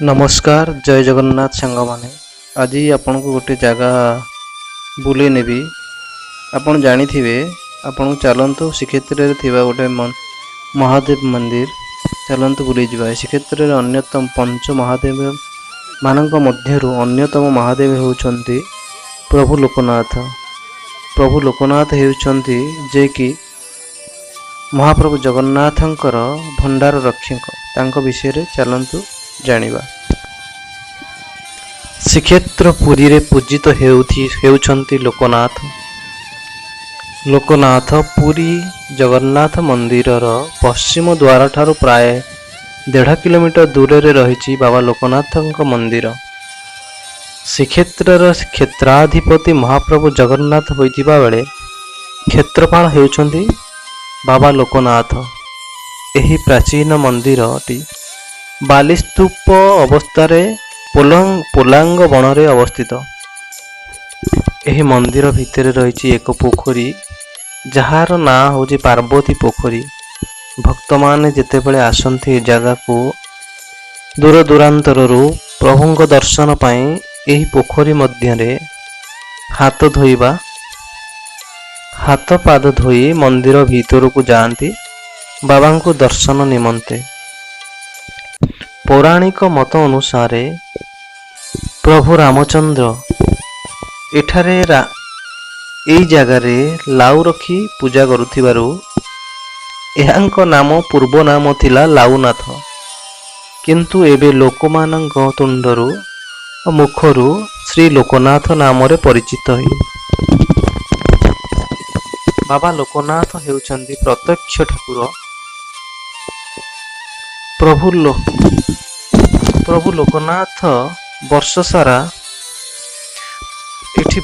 ନମସ୍କାର, ଜୟ ଜଗନ୍ନାଥ ସାଙ୍ଗମାନେ। ଆଜି ଆପଣଙ୍କୁ ଗୋଟେ ଜାଗା ବୁଲେଇ ନେବି। ଆପଣ ଜାଣିଥିବେ। ଆପଣଙ୍କୁ ଚାଲନ୍ତୁ, ଶ୍ରୀକ୍ଷେତ୍ରରେ ଥିବା ଗୋଟେ ମହାଦେବ ମନ୍ଦିର ଚାଲନ୍ତୁ ବୁଲିଯିବା। ଶ୍ରୀକ୍ଷେତ୍ରରେ ଅନ୍ୟତମ ପଞ୍ଚ ମହାଦେବ ମାନଙ୍କ ମଧ୍ୟରୁ ଅନ୍ୟତମ ମହାଦେବ ହେଉଛନ୍ତି ପ୍ରଭୁ ଲୋକନାଥ। ପ୍ରଭୁ ଲୋକନାଥ ହେଉଛନ୍ତି ଯେ କି ମହାପ୍ରଭୁ ଜଗନ୍ନାଥଙ୍କର ଭଣ୍ଡାର ରକ୍ଷକ। ତାଙ୍କ ବିଷୟରେ ଚାଲନ୍ତୁ ଜାଣିବା। ଶ୍ରୀକ୍ଷେତ୍ର ପୁରୀରେ ପୂଜିତ ହେଉଛନ୍ତି ଲୋକନାଥ। ଲୋକନାଥ ପୁରୀ ଜଗନ୍ନାଥ ମନ୍ଦିରର ପଶ୍ଚିମ ଦ୍ୱାରଠାରୁ ପ୍ରାୟ 1.5 କିଲୋମିଟର ଦୂରରେ ରହିଛି ବାବା ଲୋକନାଥଙ୍କ ମନ୍ଦିର। ଶ୍ରୀକ୍ଷେତ୍ରର କ୍ଷେତ୍ରାଧିପତି ମହାପ୍ରଭୁ ଜଗନ୍ନାଥ ହୋଇଥିବା ବେଳେ କ୍ଷେତ୍ରପାଳ ହେଉଛନ୍ତି ବାବା ଲୋକନାଥ। ଏହି ପ୍ରାଚୀନ ମନ୍ଦିରଟି ବାଲିସ୍ତୂପ ଅବସ୍ଥାରେ ପୋଲାଙ୍ଗ ବଣରେ ଅବସ୍ଥିତ। ଏହି ମନ୍ଦିର ଭିତରେ ରହିଛି ଏକ ପୋଖରୀ, ଯାହାର ନାଁ ହେଉଛି ପାର୍ବତୀ ପୋଖରୀ। ଭକ୍ତମାନେ ଯେତେବେଳେ ଆସନ୍ତି ଏ ଜାଗାକୁ ଦୂର ଦୂରାନ୍ତରରୁ ପ୍ରଭୁଙ୍କ ଦର୍ଶନ ପାଇଁ, ଏହି ପୋଖରୀ ମଧ୍ୟରେ ହାତ ଧୋଇବା, ହାତ ପାଦ ଧୋଇ ମନ୍ଦିର ଭିତରକୁ ଯାଆନ୍ତି ବାବାଙ୍କୁ ଦର୍ଶନ ନିମନ୍ତେ। ପୌରାଣିକ ମତ ଅନୁସାରେ ପ୍ରଭୁ ରାମଚନ୍ଦ୍ର ଏଠାରେ ଏଇ ଜାଗାରେ ଲାଉ ରଖି ପୂଜା କରୁଥିବାରୁ ଏହାଙ୍କ ନାମ ପୂର୍ବ ନାମ ଥିଲା ଲାଉନାଥ। କିନ୍ତୁ ଏବେ ଲୋକମାନଙ୍କ ତୁଣ୍ଡରୁ ଓ ମୁଖରୁ ଶ୍ରୀ ଲୋକନାଥ ନାମରେ ପରିଚିତ ହେଇ। ବାବା ଲୋକନାଥ ହେଉଛନ୍ତି ପ୍ରତ୍ୟକ୍ଷ ଠାକୁର। ପ୍ରଭୁ ଲୋକନାଥ ବର୍ଷ ସାରା ଏଠି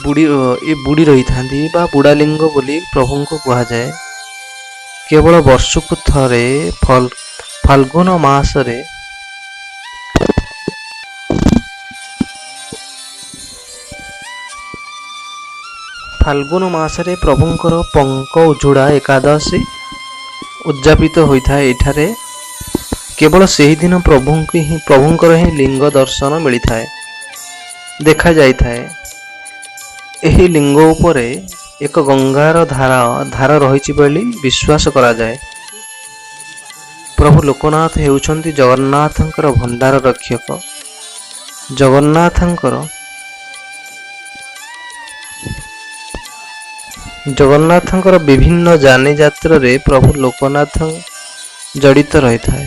ବୁଡ଼ି ରହିଥାନ୍ତି ବା ବୁଢ଼ାଲିଙ୍ଗ ବୋଲି ପ୍ରଭୁଙ୍କୁ କୁହାଯାଏ। କେବଳ ବର୍ଷକୁ ଥରେ ଫାଲ୍ଗୁନ ମାସରେ, ଫାଲ୍ଗୁନ ମାସରେ ପ୍ରଭୁଙ୍କର ପଙ୍କ ଉଝୁଡ଼ା ଏକାଦଶୀ ଉଦଯାପିତ ହୋଇଥାଏ ଏଠାରେ। କେବଳ ସେହିଦିନ ପ୍ରଭୁଙ୍କର ହିଁ ଲିଙ୍ଗ ଦର୍ଶନ ମିଳିଥାଏ, ଦେଖାଯାଇଥାଏ। ଏହି ଲିଙ୍ଗ ଉପରେ ଏକ ଗଙ୍ଗାର ଧାର ରହିଛି ବୋଲି ବିଶ୍ୱାସ କରାଯାଏ। ପ୍ରଭୁ ଲୋକନାଥ ହେଉଛନ୍ତି ଜଗନ୍ନାଥଙ୍କର ଭଣ୍ଡାର ରକ୍ଷକ। ଜଗନ୍ନାଥଙ୍କର ବିଭିନ୍ନ ଯାନିଯାତ୍ରାରେ ପ୍ରଭୁ ଲୋକନାଥ ଜଡ଼ିତ ରହିଥାଏ।